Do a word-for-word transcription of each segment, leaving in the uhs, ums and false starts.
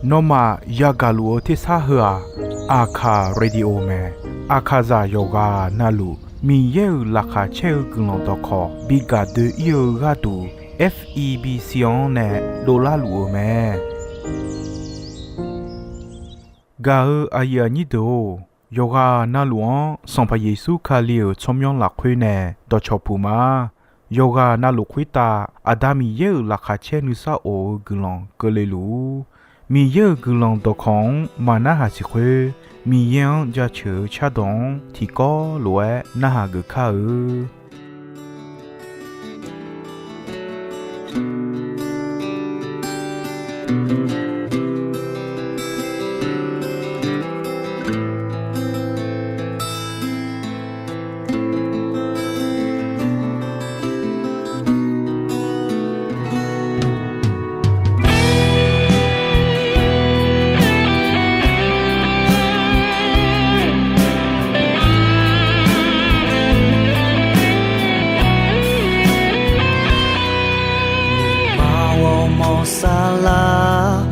Nawmaf yagaq luf-eu tersar heu-aq, Aqkaq Radio mae. Aqkaqzaq yawqghaq navluf Miqyaer-euq laqkhaq caer-eu guiqlanq dawqkawq bi gaq doe-ir-eu gharduq, F E B C-anr nae dovlar luf-euq mae. Gaq-eu aqyuif aqnyir deuq-or, yawqghaq navluf-anr Sanqpaq Yeqsur Kali-euq tsawrmyanr lafkhoer nae dawqcawq puq ma. Yawqghaq navluf khoertav Aqda Miqyaer-euq laqkhaq caer nuisar of-eu guiqlanq keuvle luf-ur. Miqyaer-euq guiqlanq dawqkawq-anr maqnarhaq siq khoer, Miqyaer-anr jaceuq-eu cardawq-anr tiqkawv lof-aer narhaq geuf kar-eu. Nuima ghawrmawr saflar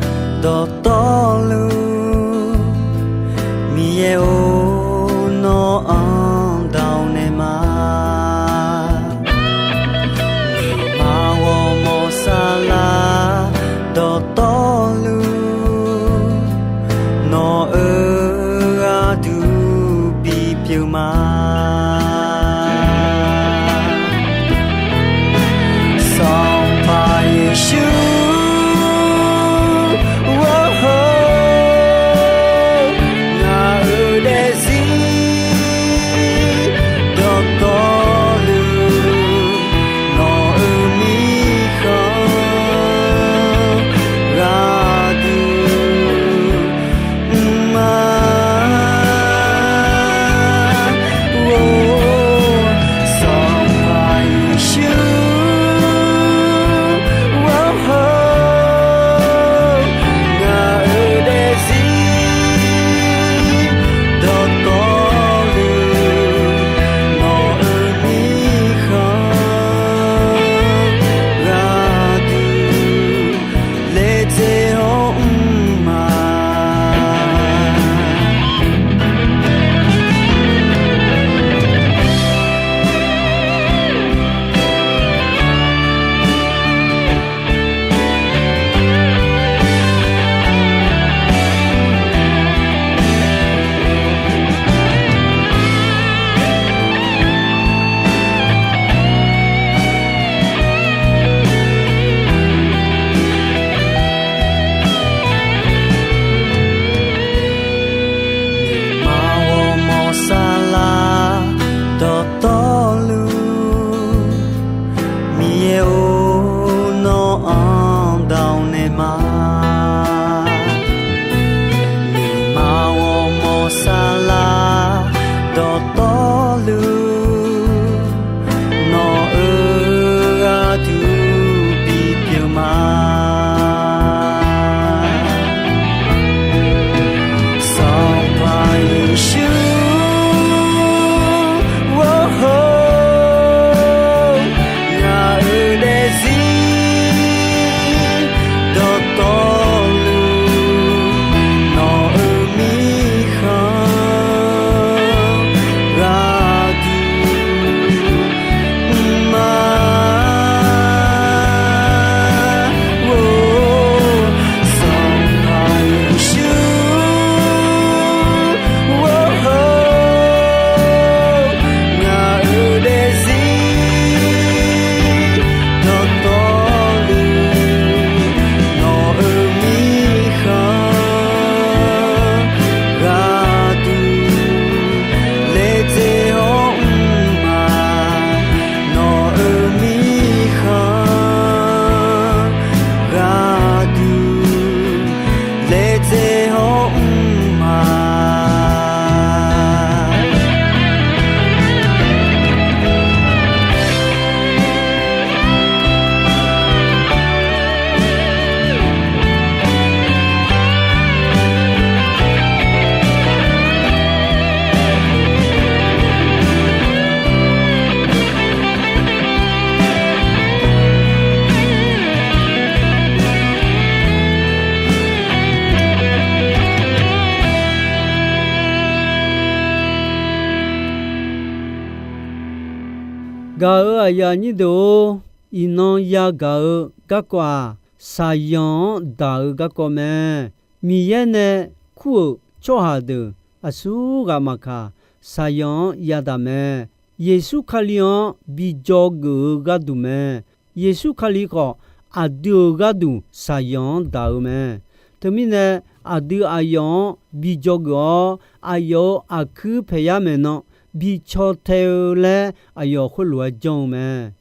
Gaq-euq aqyuif aqnyir deuq-or, iqnan yagaq-eu garkawv-aq, shaqzanq-anr daq-eu garkawv mae. Miqyaer nae kur-euq tsawrhaq deuq aqsurghaq maqkaq, shaqzanq-anr yadaq mae. Yeqsur Kali-anr bi dzawgeuf-eu gharduq mae. Yeqsur Kali khawf, aqdui-euq gharduq shaqzanq-anr daq-eu mae. Teumirnae, aqdui aqyawf-anr bi dzawgeuf-awr, aqyawf-euq aqkuir paeqyar maeqnan bi caw tae-eu laer aqyawf khoerlof-aer janr-eu mae.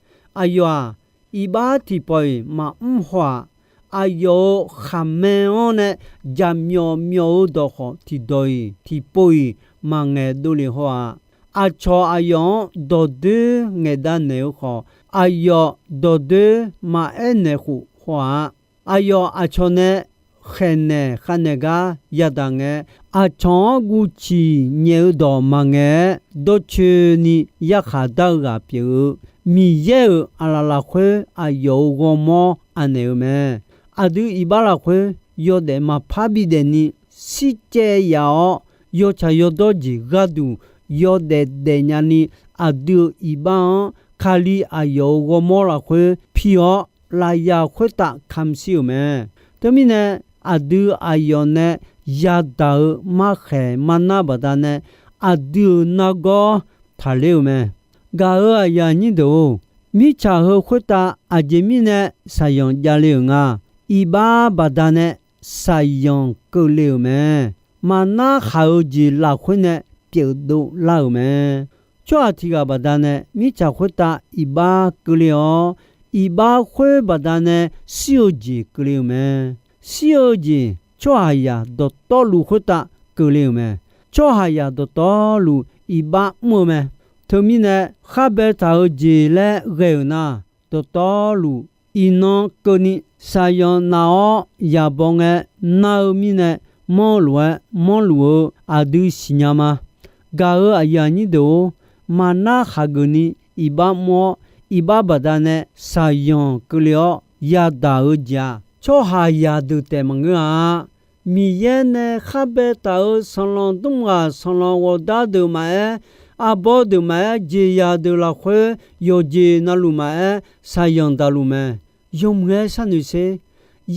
Aqyawf-aq, iqbax tiqpawf-iq maqmr haw-aq. Aqyawf-euq khaqmae-anr nae jaqmyawf myawf-eu dawq khawf, tiqdawq-iq tiqpov-iq maqngaeq dovle haw-aq. Aqcawq aqyawf-anr dawqdoer ngaeqdav naeq-eu khawf, aqyawf dawqdoer maqaer naeq khof haw-aq. Aqyawf aqcawq nae khaeqnaeq khavnaeq gar yadaq ngae, aqcawq-anr guvciq nyaef-eu dawq maqngaeq-aer, dawrcoeni yarkhaq dar-eu ghaq pyeuf-eu, Miqyaer-euq aqlaf lafkhoer aqyawf-euq ghawrmawr anaeq-eu mae. Aqdui iqbax lafkhoer yawdaef maqpar bidaef ni, shircaev yaf-awr, yawtsaq yawdawr jeq gharduq yawdaef daefnya ni, aqdui-euq iqbax-anr Kali aqyawf-euq ghawrmawr lafkhoer pi-awr, lafyaq khoertav kamqshir-euq mae. Teumirnae, aqdui aqyawf nae yadaq-eu markhaeq marnar baqdanae, aqdui-euq nargawr taqler-euq mae. Gaq-euq aqyuif aqnyir deuq-or, mirtsaq heu khoertav aqjeq mirnae shaqzanq javle-euq nga. Iqbax baqdanae shaqzanq keuvle-euq mae. Maqnar khaq-eu jeq lafkhoer nae pyeufdov lar-euq mae. Tsawrhaq tiq ghaq baqdanae mirtsaq khoertav iqbax keuvle-awr, iqbax khoer baqdanae shir-eu jeq keuvle-euq mae. Shir-eu jeq tsawrhaqzaq dawqtawvluf khoertav keuvle-euq mae. Tsawrhaqzaq dawqtawvluf iqbax mr-eu mae. Teumirnae, khar baetaq-eu jeq laer ghae-euq nar, dawqtawvluf iqnan keuvni shaqzanq naf-awr yaqbaw ngae nar-eu mirnae, manrluf-aer manrluf-eu aqdui siqnya ma. Gaq-euq aqyuif aqnyir deuq-or, maqnar khaqgeuf ni iqbax mr-awr, iqbax baqdanae shaqzanq keuvle-awr yadaq-eu jeq-aq, tsawrhaqzaq deuq taef maqngeur-a. Miqyaer nae khar baetaq-euq sanqlanq dmr ghaq sanqlanq ghawqdar deuq maqaer, arbawr deuq maqaer, jeqzaq deuq lafkhoer yawqjeq navluf maqaer, shaqzanq daqluf mae. Yawmuiq-aer sharnoeq sher.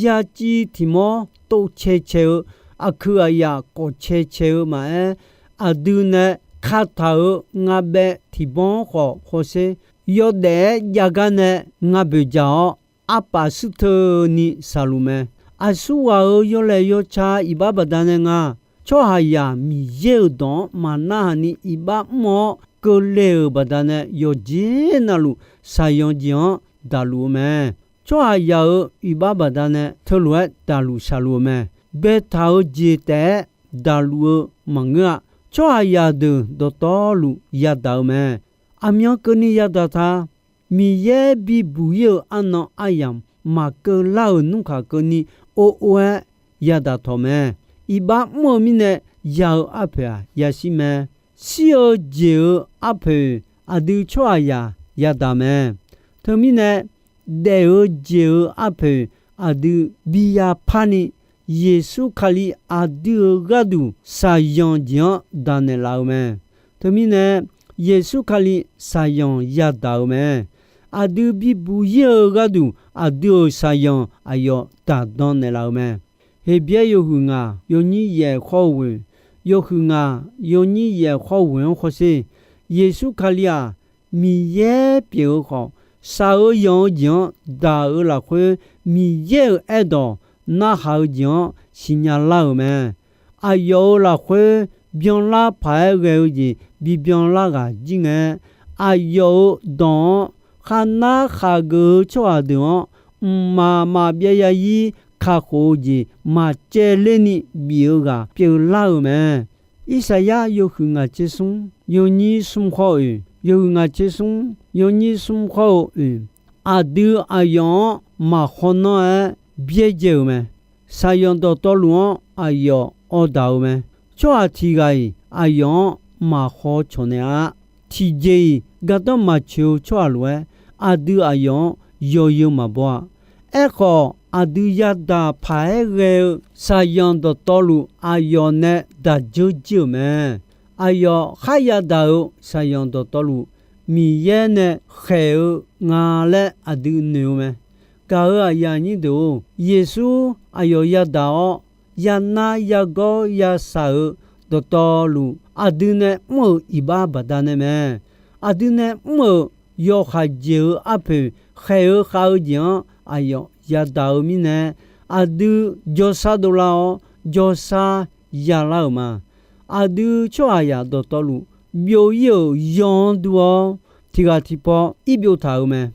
Yaciv tiq mawr tov cae cae-eu, aqkuiq aqyaf kawf cae cae-eu maqaer, aqdui nae kataq-euq ngabaev tiq banr khawf hawsher. Yawdaef-aer jav gar nae ngaboeq dzaq-awr, arpaf shuir teuni shaqluf mae. Aqsurghaq-euq yawlaeq yawca iqbax baqdanae nga. Tsawrhaqzaq Miqyaer-euq dawq-anr maqnarhaq ni iqbax mr-awr keuvle-euq baqdanae, yawqjeq navluf shaqzanq jeq-anr daqluf-eu mae. Tsawrhaqzaq-euq iqbax baqdanae teulof-aer daqluf shaqluf-eu mae. Baetaq-eu jeq taef-aer daqluf-eu maqngeur-a. Tsawrhaqzaq deuq dawqtawvluf yadaq-eu mae. Aqmyan keuvni yadaq ta. Miqyaer bibuq ir-eu arnan aryamq maqkeuv lar-euq nmrkaq keuvni or or-aer yadaq tawq mae. Iqbax mr-eu mirnae ya-eu arpoeq-aq yashir mae. Shir-eu jeq-euq arpoeq aqdui tsawrhaqzaq yadaq mae. Teumirnae, daef-eu jeq-euq arpoeq aqdui bi yapar ni, Yeqsur Kali aqdui-euq gharduq shaqzanq jeq-anr daqnaeq laf-eu mae. Teumirnae, Yeqsur Kali shaqzanq yadaq-eu mae. Aqdui bibuq ir-eu gharduq aqdui-euq shaqzanq aqyawf daqdan naeqlaf-eu mae. Heqbyaer yawhuiq ngaq yawnyir yaef khawr-eu ghoeq, yawhuiq ngaq yawnyir yaef khawr-eu ghoeq-anr hawsher. Yeqsur Kali-aq, Miqyaer pyeuf-eu khawf, shaq-eu yanq-eu jeq-anr daq-eu lafkhoer, Miqyaer-euq aerdawq narhaq-eu jeq-anr siqnya lar-euq mae. Aqyawf-euq lafkhoer byanlar paq-aer ghae-eu jeq bibyan lar ghaq jir ngae, aqyawf-euq dawq-anr kharnar khaqgeuf-eu tsawrhaq deuq-anr mqmaq maqbyav zarzir kakhof-eu jeq maqcaevler ni bif-eu ghaq pyeuflar-euq mae. Irsaqyar yawhuiq ngaq tser smr yawnyir smr khawr oeq, yawhuiq ngaq tser smr yawnyir smr khawr-eu oeq, aqdui aqyawf-anr maqhaw nanr-aer byaerdzae-euq mae. Shaqzanq dawqtawvluf-anr aqyawf awrdaq-eu mae. Tsawrhaq tiq ghaq-iq aqyawf-anr maqhaw cawq naeq-a. Tiqjeq-iq gardanr maqtsoeq-eu tsawrhaq lof-aer, aqdui aqyawf-anr yawzeu maqbaw-a. Aerkhawf, aqdui yadaq paq-aer ghae-eu shaqzanq dawqtawvluf aqyawf nae daq dzeur jir-euq mae. Aqyawf kharya daq-euq shaqzanq dawqtawvluf Miqyaer nae khaeq-eu nga laer aqdui noeq-eu mae. Gaq-euq aqyuif aqnyir deuq-or, Yeqsur aqyawf yadaq-awr, yanar yagawr yashaq-euq dawqtawvluf, aqdui nae mr-euq iqbax baqdanae mae. Aqdui nae mr-euq yawkhav jeq-euq arpoeq khaeq-eu khav-eu jeq-anr aqyawf yadaq-eu mirnae, aqdui jawrshar dovlar-awr, jawrshar yalar-euq ma. Aqdui tsawrhaqzaq dawqtawvluf, byov-ir-euq yaw-anr dur-awr, tiq ghaq tiqpaw ir byov taq-euq mae.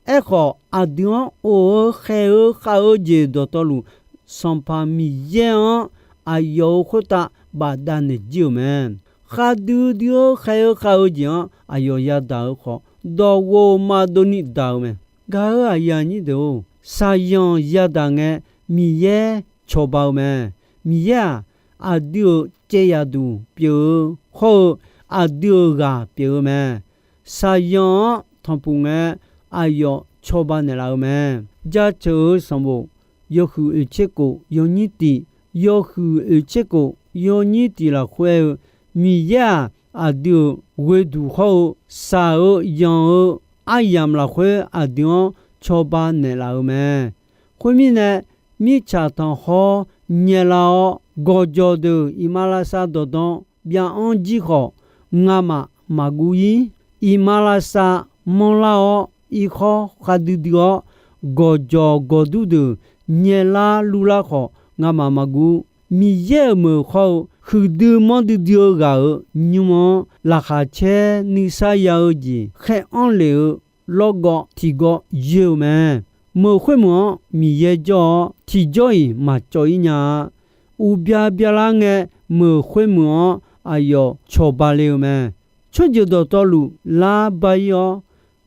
Aerkhawf, aqdui-anr of-eu khaeq-eu khav-eu jeq dawqtawvluf, Sanqpaq Miqyaer-anr aqyawf-euq khoertav bafdav naeq jir-euq mae. Khavdui dui-eu khaeq-eu khav-eu jeq-anr aqyawf yadaq-eu khawf, dawqghof maqdov ni daq-eu mae. Gaq-euq aqyuif aqnyir deuq-or, shaqzanq yadaq ngae, Miqyaer cawba-eu mae. Miqyaer-aq, aqdui-euq caev yaqduq pyeuf-eu hawr-eu, aqdui-euq ghaq pyeuf-eu mae. Shaqzanq-anr tanqpuq ngae, aqyawf cawba naeqlaf-eu mae. Jaceuq-eu sanqbof yawhuiq oeq tser kof yawnyir tiq, yawhuiq oeq tser kof yawnyir tiq lafkhoer-eu, Miqyaer-aq, aqdui-euq ghoeduq hawr-eu, shaq-eu yanq-eu aryamq lafkhoer aqdui-anr cawba naeqlaf-eu mae. Khoermirnae, mirtsaq tanqkhawr nyaelar-awr, gawqjawq deuq iqmalavshav dawqdan byav-anr jir khawf, ngamaf maqguv-ir. Iqmalavshav manrlar-awr, irkhawr khavdui dui-awr, gawqjawq gawqdur deuq nyaelar lurlar khawf, ngamaf maqguv. Miqyaer-euq meuq khawr-eu huiqdui manrdui dui-eu ghaq-euq nymr-anr laqkhaq caer nuisar ya-eu jeq khaer-anr lef-eu lawrgawv tiqgawv yoer-eu mae. Meuq khoermeuq-anr Miqyaer jawr-awr, tiqjawr-iq maqcawv-ir nya-a. Uqbya byalar ngae, meuq khoermeuq-anr aqyawf cawba le-eu mae. Tsawrjeuq dawqtawvluf lar bar-ir-awr,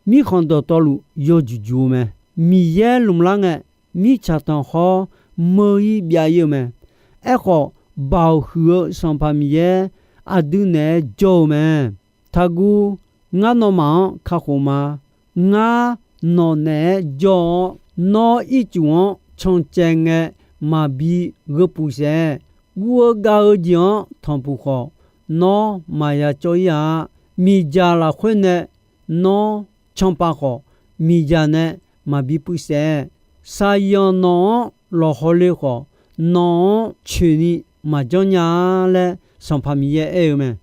mirkhanq dawqtawvluf yawjuq juq-eu mae. Miqyaer lmqlar ngae, mirtsaq tanqkhawr meur-ir byav-ir-eu mae. Aerkhawf, baoq huiq-eu Sanqpaq Miqyaer aqdui naeq-aer jawr-eu mae. Taqguv, ngar nawmaf-anr kakhof ma. Ngar nawq naeq-aer jawr-awr, nawr ircuf-anr cancaev ngae maqbi gheu puq saef. Guv-eu gav-eu jeq-anr tanqpuq khawf, nawr maqya cawv-ir-a. Miqdzaq lafkhoer nae nawr canpav khawf, miqdzaq nae maqbi puiv saef. Shaqzanq nawq-anr lawqhaw le khawf, nawq-anr coeqni maqjanr nya-a laer Sanqpaq Miqyaer aer-eu mae.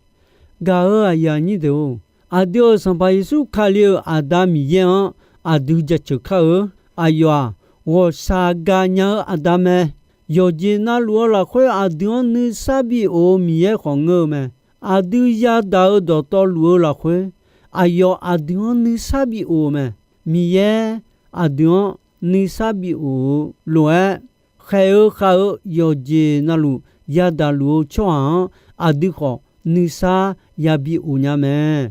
Gaq-euq aqyuif aqnyir deuq-or, aqdui-euq Sanqpaq Yeqsur Kali-euq Aqda Miqyaer-anr aqdui jaceuq kar-eu. Aqyawf-aq, ghawqshaq gaqnya-eu Aqda mae. Yawqjeq navluf-eu lafkhoer aqdui-anr nuisar bi of-eu Miqyaer khawf ngeur-eu mae. Aqdui yadaq-eu dawqtawvluf-eu lafkhoer, aqyawf aqdui-anr nuisar bi of-eu mae. Miqyaer aqdui-anr nuisar bi of-eu lof-aer, khaeq-eu khav-eu yawqjeq navluf yadaq luf-eu tsawrhaq-anr aqdui khawf nuisar yabi of nya mae.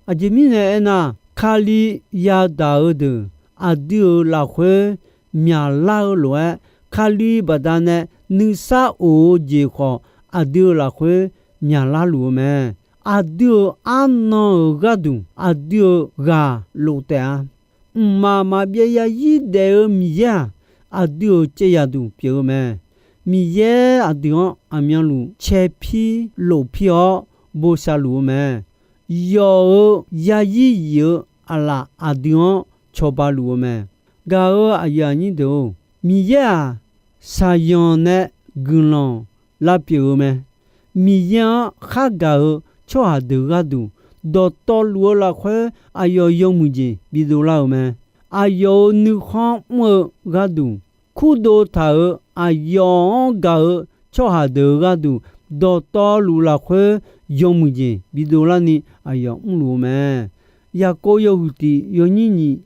Aqjeq mirnae aernar, Kali yadaq-eu deuq aqdui-euq lafkhoer myaqlar-eu lof-aer, Kali baqdanae nuisar of-eu jeq khawf aqdui-euq lafkhoer myaqlar luf-eu mae. Aqdui-euq arnan-euq gharduq, aqdui-euq ghaq lof taef-a. Mqmaq maqbyav zarzir daef-eu Miqyaer-aq, aqdui-euq caev yaqduq pyeuf-eu mae. Miqyaer aqdui-anr aqmyanluf caepir lofpir-awr bosav luf-eu mae. Yawf-euq zarzir yif-eu aqlaf aqdui-anr cawba luf-eu mae. Gaq-euq aqyuif aqnyir deuq-or, Miqyaer-aq, shaqzanq nae guiqlanq lavpyeuf-eu mae. Miqyaer-anr khargaq-euq tsawrhaq deuq gharduq, dawqtawvluf-eu lafkhoer aqyawf yawmuiq jeq bidov lar-euq mae. Aqyawf-euq nuikhanr mr-eu gharduq, kurdov taq-euq aqyawf-anr gaq-eu tsawrhaq deuq-eu gharduq, dawqtawvluf lafkhoer yawmuiq jeq bidov larni aqyawf mrluf-eu mae. Yaqkov yawhuiq tiq yawnyir nyiq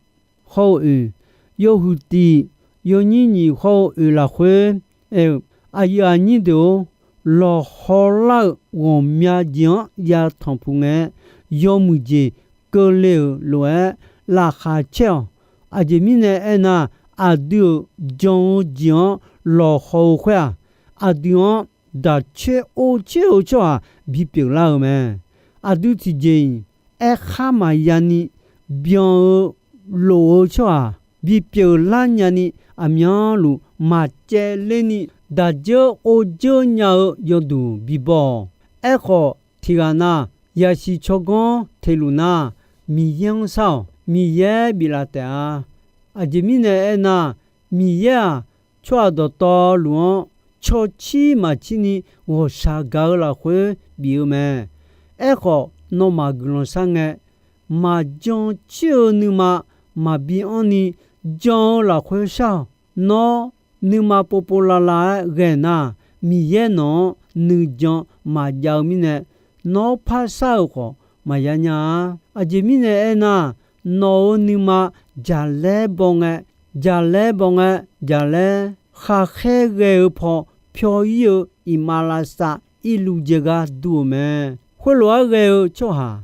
hawr-eu oeq, yawhuiq tiq yawnyir nyiq hawr-eu oeq lafkhoer aer-eu, aqyuif aqnyir deuq-or, lawqhaw lar-eu ghawqmya jeq-anr ya tanqpuq ngae, yawmuiq jeq keuvle-euq lof-aer laqkhaq caer-awq. Aqjeq mirnae aernar, aqdui-euq jan-eu jeq-anr lawqhaw-eu khoer-aq, aqdui-anr daq coer or coer-eu tsawrhaq bipyeuf lar-eu mae. Aqdui tiqjeq-iq aerkhar maqya ni byan-eu lof-eu tsawrhaq bipyeuf lar nyani, aqmyanluf maqcaevler ni daq dzeur or dzeur nya-eu yawduq bibaw-awq. Aerkhawf, tiqghaq na yasiq tsawrganr teq luf nar, Miqyaer-anr shar-awq. Miqyaer biflaf taef-a. Aqjeq mirnae aernar, Miqyaer-aq, tsawrhaq dawqtawvluf-anr cawcir maqcir ni ghawqshaq gaq-eu lafkhoer bif-eu mae. Aerkhawf, nawmaf guiqlanq shar ngae, maqjan cir-eu nuima maqbi anr ni jan-eu lafkhoer shar-awq. Nawr nuima povpov lavlav-aer ghae nar, Miqyaer nawq-anr nuijan maqjav-eu mirnae, nawr par shar-euq khawf maqya nya-a. Aqjeq mirnae aernar, nawq-euq nuima jaqlaer baw ngae, jaqlaer baw ngae, jaqlaer khaqkhaer ghae-eu paw pyawr-ir-eu iqmalavshav sar irluf jaegar dur-euq mae. Khoerlof-aer ghae-eu tsawrhaq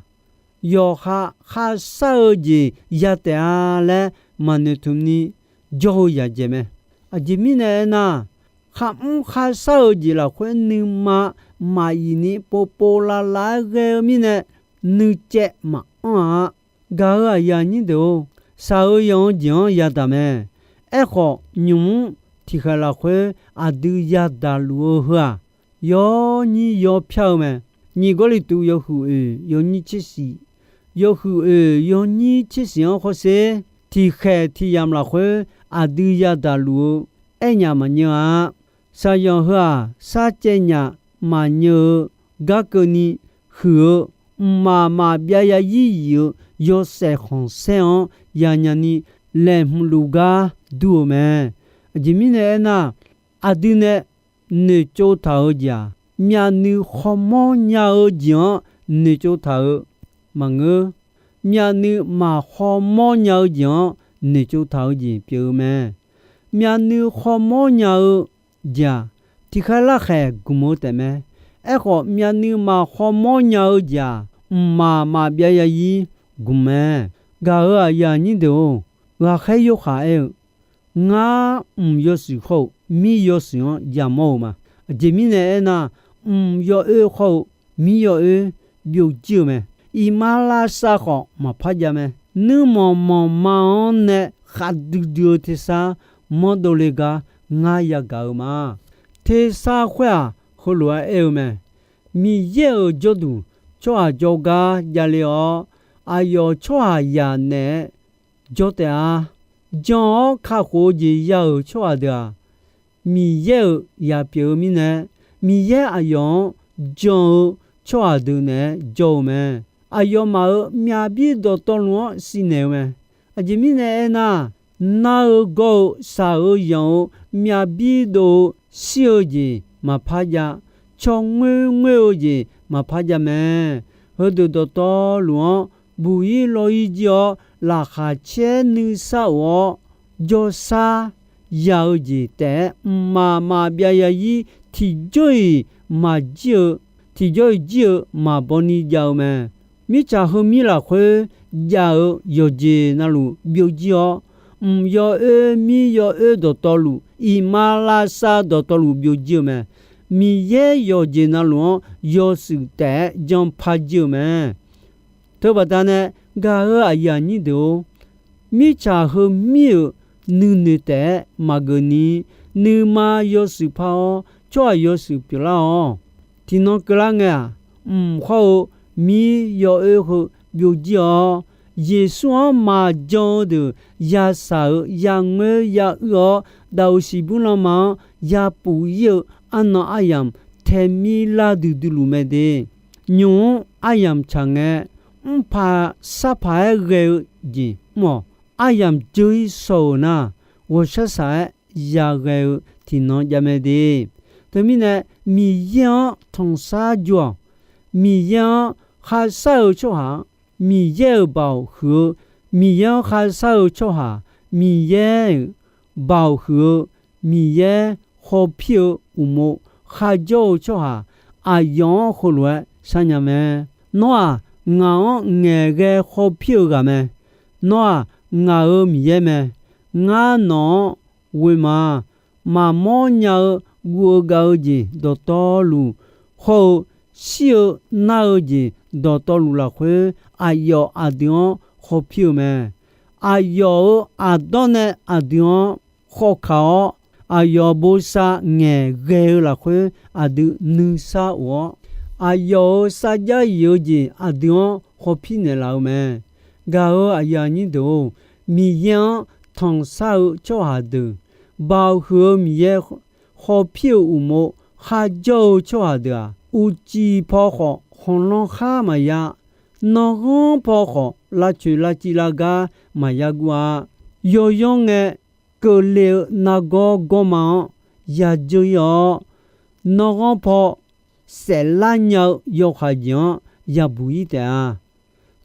yawqha kharshar-eu jeq ya taef-a laer maqnoeq tmq ni jawr-eu yaqjaeq mae. Aqjeq mirnae aernar, kharmr kharshar-eu jeq lafkhoer nuima maqyif ni povpov lavlav-aer ghae-eu mirnae, nuicaev maqanr-a. Gaq-euq aqyuif aqnyir deuq-or, shaq-eu yanq-eu jeq-anr yadaq mae. Aerkhawf, nymq-mr tiqkhaeq lafkhoer aqdui yadaq luf-eu heu-aq, yawnyir yawpyar-eu mae. Nyiq Gawrliqtu yawhuiq oeq yawnyir tser shif, yawhuiq oeq yawnyir tser shif-anr hawsher, tiqkhaeq tiqyamq lafkhoer aqdui yadaq luf-eu aernyaf maqnyeuv-a. Shaqyanq heu-aq, sarcaev nyaf maqnyeuv-eu gar keuvni huiq-eu, mqmaq maqbyav yarzir yif-eu yawshaef khanqsaer-anr yanyaf ni laeqhmq luf gar dur-eu mae. Aqjeq mirnae aernar, aqdui nae noeqtsov taq-eu jeq-aq, myavnuiv khawmawr nya-eu jeq-anr noeqtsov taq-eu maqngeur. Myavnuiv maq khawmawr nya-eu jeq-anr noeqtsov taq-eu jeq pyeuf-eu mae. Myavnuiv khawmawr nya-eu jeq-aq, tiqkhaer larkhaeq gmq-eu taef mae. Aerkhawf, myavnuiv maq khawmawr nya-eu jeq-aq, mqmaq maqbyav yarzir gmq mae. Gaq-euq aqyuif aqnyir deuq-or, ghaqkhaer yawkhav aer-eu, ngar mq yawshuif khawr-eu mir yawshuif-anr yamawr-eu ma. Aqjeq mirnae aernar, mq yawoer khawr-eu mir yawoer byovjir-eu mae. Iqmalavshav khawf maqpar jav mae. Nuirmanq manqma-anr nae khavdui dui-eu tersar manrdov le gar ngar yagaq-eu ma. Tersar khoer-aq, heulof-aer aer-eu mae. Miqyaer-euq jawrduq tsawrhaq jawrgar javle-awr, aqyawf tsawrhaqzaq naeq-aer jawr taef-a. Jan-awr kakhof-eu jeq ya-euq tsawrhaq deuq-aq, Miqyaer-euq zaq pyeuf-eu mirnae, Miqyaer aqyawf-anr jan-eu tsawrhaq deuq naeq-aer jawr-eu mae. Aqyawfmaf-euq myavbir dawqtawvluf-anr sivnaeq-eu mae. Aqjeq mirnae aernar, nar-eu gawr-eu shaq-eu yanq-eu myavbir dov-eu shir-eu jeq maqpar jav, tsawrngoer ngoer-eu jeq maqpar jav mae. Heudeuq dawqtawvluf-anr buq-ir law-ir jir-awr, laqkhaq caer nuisar of-awr, jawrsar ya-eu jeq taef-aer mqmaq maqbyav yarzir tiqjawr-iq maqjir-eu, tiqjawr-iq jir-eu maqbaw ni jav-eu mae. Mirtsaq heumir lafkhoer jav-eu yawqjeq navluf byovjir-awr, mq yawoer mir yawoer dawqtawvluf, iqmalavshav dawqtawvluf byovjir-eu mae. Miqyaer yawqjeq navluf-anr yawshuif taef-aer janpar jir-eu mae. Teubaqda nae, gaq-euq aqyuif aqnyir deuq-or, mirtsaq heumir-euq nuinoeq taef-aer maqgeuf ni, nuima yawshuif par-awr tsawrhaq yawshuif pyeuflar-awq. Tiqnan keuvlar ngae-aq, mq hawr-eu mir yawoer heu byovjir-awr, Yeqsur-anr maqjan-eu deuq yashaq-euq yangoer yauir-awr, daquq siqbur lanma-anr yapuf-ir-eu arnan aryamq taemir lar duidui luf mae de. Nymq-mr aryamq tsaq ngae, mrpaq sarpaq-aer ghae-eu jeq mr-awq. Aryamq dzeur-ir shaw-euq nar, ghawqshaq shaq-aer yaghae-eu tiqnan jav mae de. Teumirnae, Miqyaer-anr tanqsar jur-awq. Miqyaer-anr kharshar-eu tsawrhaq-anr, Miqyaer-euq baoq huiq-eu, Miqyaer-anr kharshar-eu tsawrhaq, Miqyaer-euq baoq huiq-eu, Miqyaer khawpir-eu uqmov kharjawr-eu tsawrhaq, aqyawf-anr heulof-aer sharnya mae. Nawr-aq, ngaq-anr ngaeqghae khawpir-eu ghaq mae. Nawr-aq, ngaq-euq Miqyaer mae. Ngar nawq-anr ghoe ma. Maqmawr nya-eu guv-eu gav-eu jeq dawqtawvluf, hawr-eu shir-eu nar-eu jeq dawqtawvluf lafkhoer, aqyawf aqdui-anr khawpir-eu mae. Aqyawf-euq aqdawr nae aqdui-anr khawkaq-awr, aqyawf bosav ngaeqghae-eu lafkhoer aqdui nuisar of-awr, aqyawf-euq sarjax yif-eu jeq aqdui-anr khawpir naeqlaf-eu mae. Gaq-euq aqyuif aqnyir deuq-or, Miqyaer-anr tanqsar-eu tsawrhaq deuq, Baoq huiq-eu Miqyaer, khawf pir-euq uqmov kharjawr-eu tsawrhaq deuq-aq, uqcif paw khawf khanqlanr khar maqya, nanghanr paw khawf lavcoeq lavciv lavgar maqya guv-a. Yawyanr ngae, keuvle-eu nargawr gawrma-anr yadzeur ir-awr, nanghanr paw saeflar nya-eu yawkhav jeq-anr yabuq ir taef-a.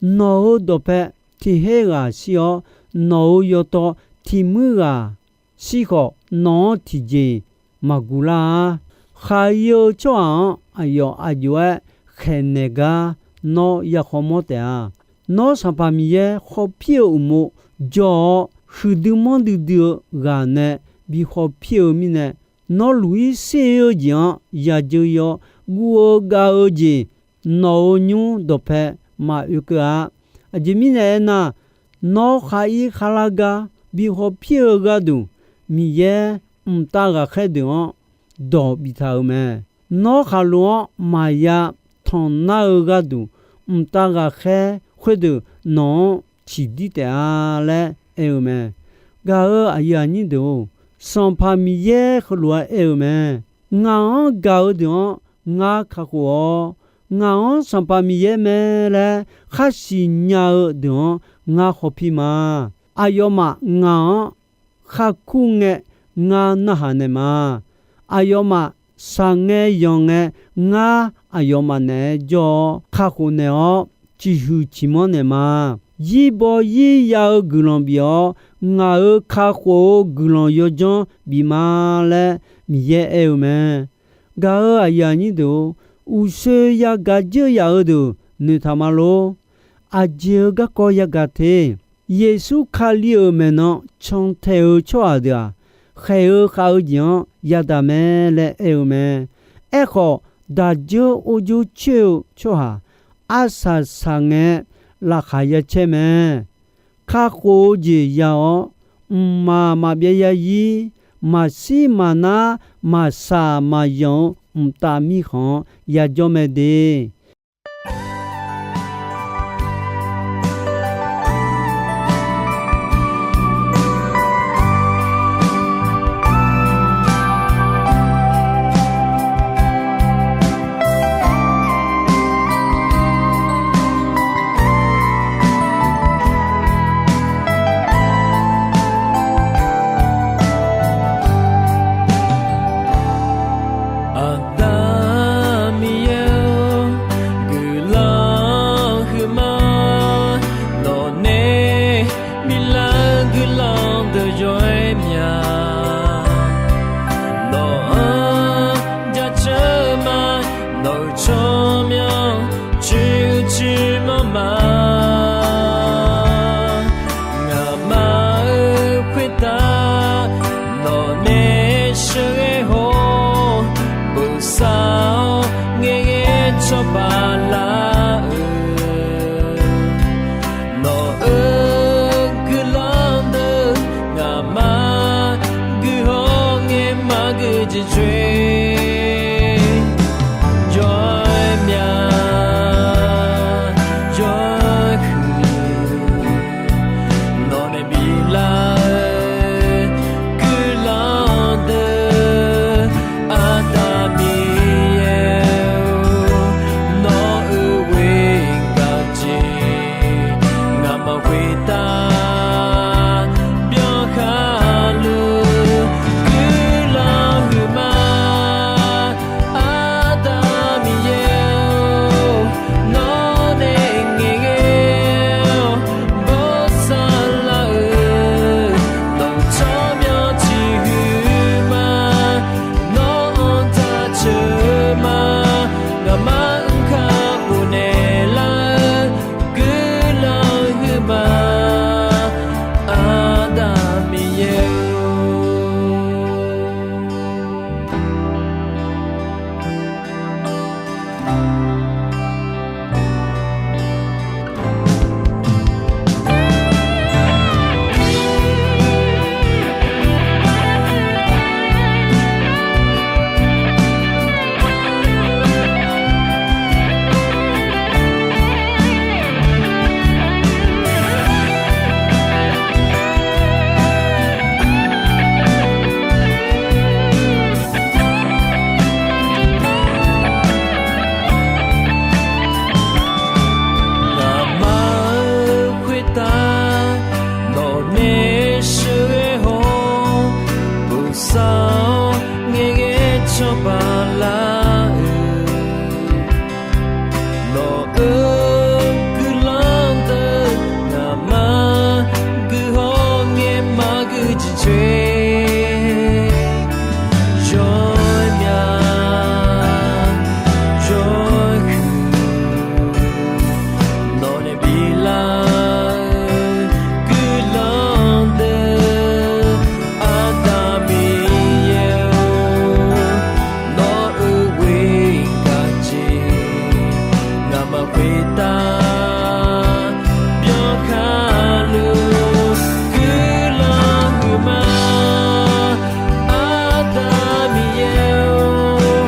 Nawq-euq dawqpae tiq her ghaq shir-awr, nawq-euq yawtaw tiq muir ghaq shir khawf, nawq-anr tiqjeq maqguq lar-a. Khaq-ir-eu tsawrhaq-anr aqyawf aq jov-aer khaeqnaeq gar nawr ya khawmawr taef-a. Nawr Sanqpaq Miqyaer khawf pir-eu uqmov jawr-awr, huiqdui manrdui dui-eu ghaq nae bi khawf pir-eu mirnae, nawr luq-ir ser-eu jeq-anr yadzeur ir-awr, guv-eu gav-eu jeq nawq-euq nymr dawqpae maqoe keuv-a. Aqjeq mirnae aernar, nawr khaq-ir khaqlar gar bi khawf pir-eu gharduq, Miqyaer mqtav ghaqkhaer deuq-anr dawq biftaq-euq mae. Nawr khaqlo-anr maqya tanqnar-eu gharduq, mqtav ghaqkhaer khoerdeuq nawq-anr ciqdir taef-a laer aer-eu mae. Gaq-euq aqyuif aqnyir deuq-or, Sanqpaq Miqyaer heulof-aer aer-eu mae. Ngaq-anr gaq-eu deuq-anr ngar kakhof-awr, ngaq-anr Sanqpaq Miqyaer mae laer khar siqnya-eu deuq-anr ngar khawf pir ma. Aqyawfmaf ngaq-anr khar kur ngae, ngar narhaq naeq ma. Aqyawfmaf shaq ngae yanq ngae, ngar aqyawfmaf naeq-aer jawr-awr kakhof naeq-awr, ciqhuiq ciqmanr naeq ma. Zirbaw zirya-eu guiqlanq bif-awr, ngaq-euq kakhof-eu guiqlanq yawdzanr bif ma laer Miqyaer aer-eu mae. Gaq-euq aqyuif aqnyir deuq-or, uqshoe yagaq dzeur yaf-eu deuq noeqtaq ma lor. Aqjeq-euq garkawv yagaq te. Yeqsur Kali-euq maeqnan cantae-eu tsawrhaq deuq-aq, khaeq-eu khav-eu jeq-anr yadaq mae laer aer-eu mae. Aerkhawf, daqdzeur orjor coer-eu tsawrhaq arsaq saqngae laqkhaq ya caer mae. Kakhof-eu jeq ya-awr, mqmaq maqbyav yarzir, maqshir maqnar, maqsaq maqyanq-eu mqtav mirkhanq-anr yajawr mae de. Aqda Miqyaer-or, guiqlanq huiqma, nawqnae biflar-eu guiqlanq deuq yawr-aer mya. Nawq-anr jaceuq ma, nawq-euq tsawrmyanr cuiv cuiv manr ma. Ngaqma-euq khoertav nawqnae sheuqghae hawr, bosav-awr ngaeqghae cawba lar-eu. Nawq-euq guiqlanq deuq ngaqma guiqhawr ngae maqgui jeq coer. Yawr-aer mya, yawr-aer huiq. Nawqnae biflar-eu guiqlanq deuq, Aqda Miqyaer-or, nawq-euq ghoer gaq jeq ngaqma khoertav byankhar luf guiqlanq huiqma. sar-awr ngaeqghae cawba lar-eu, nawq-euq guiqlanq deuq ngaqma guihaw ngae maqgui jeq coer, yawmya yawhuiq nawq nae bilar-eu guiqlanq deuq, Aqda Miqyaer-or, nawq-euq ghoer gaq jeq ngaqma khoertav byankar luf guiqlanq huiqma. Aqda Miqyaer-or,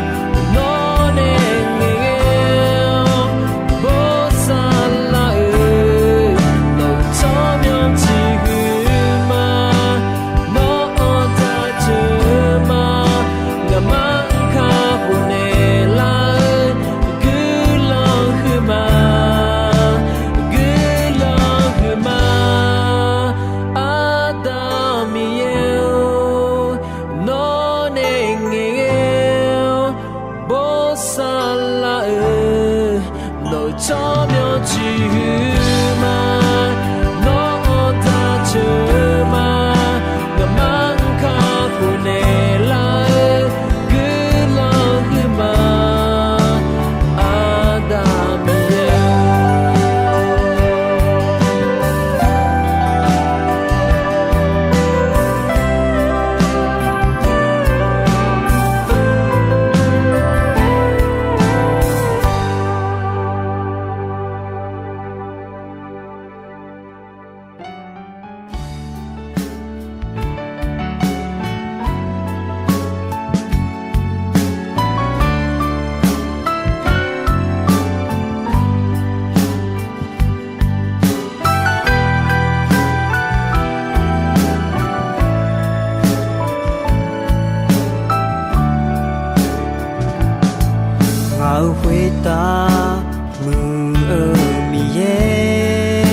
nawq nae ngaeqghae-awr bosav lar-eu, nawq-euq tsawrmyanr tiq huiqma. Nawr-anr taq teuq ma, ngaqma-anr kakhof naeq lar-eu guiqlanq huiqma, guiqlanq huiqma. Aqda Miqyaer-or, nawr nae ngaeqghae-awr bosav lar-eu, nawq-euq tsawrmyanr tiq huiqma. Nawr-anr taq teuq ma, ngaqma-anr kakhof naeq lar-eu guiqlanq huiqma. Aqda Miqyaer-or. Ngaq-euq khoertav muiq-eu Miqyaer,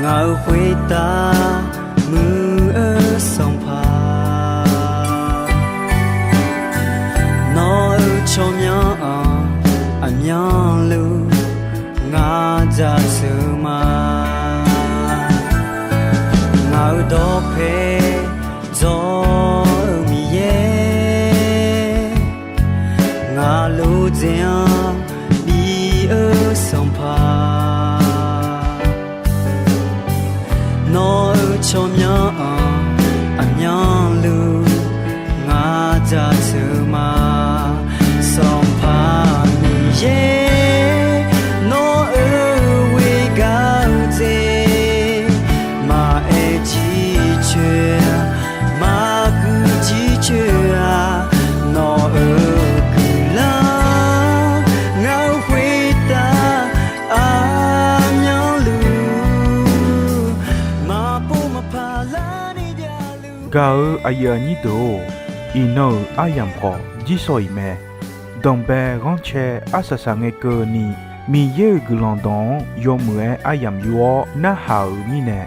ngaq-euq khoertav muiq-eu Sanqpaq, nawq-euq tsawrmyanr-anr aqmyanluf ngar jaceuq ma. Ngaq-euq dawqpae dzawr-eu Miqyaer, ngaq lofdzae-anr bi-eu Sanqpaq, nawq-euq tsawrmyanr-anr aqmyanluf ngar jaceuq ma. Sanqpaq Miqyaer, nawq-euq ghoer gaq-eu jeq maqaer jircoer-a, maqgui jircoer-a, nawq-euq guiqlanq ngaq-euq khoertav aqmyanluf maqpov maqpar larni javluf. Gaq-eu aqyuif aqnyir deuq-or, iqnan-euq aryamq khawf jirsawq iq mae. Danqbae ghanrcae arsaq saqngae keuvni, Miqyaer-euq guiqlanq dawq-anr yawmuiq-aer aryamq yur-awr narhaq-euq mirnae,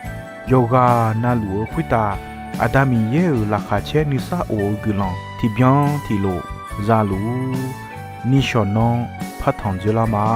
yawqghaq navluf-eu khoertav Aqda Miqyaer-euq laqkhaq caer nuisar of-eu guiqlanq tiqbyan tiqlof za luf-ur. Nishawq nanr partanq dzoerlar ma.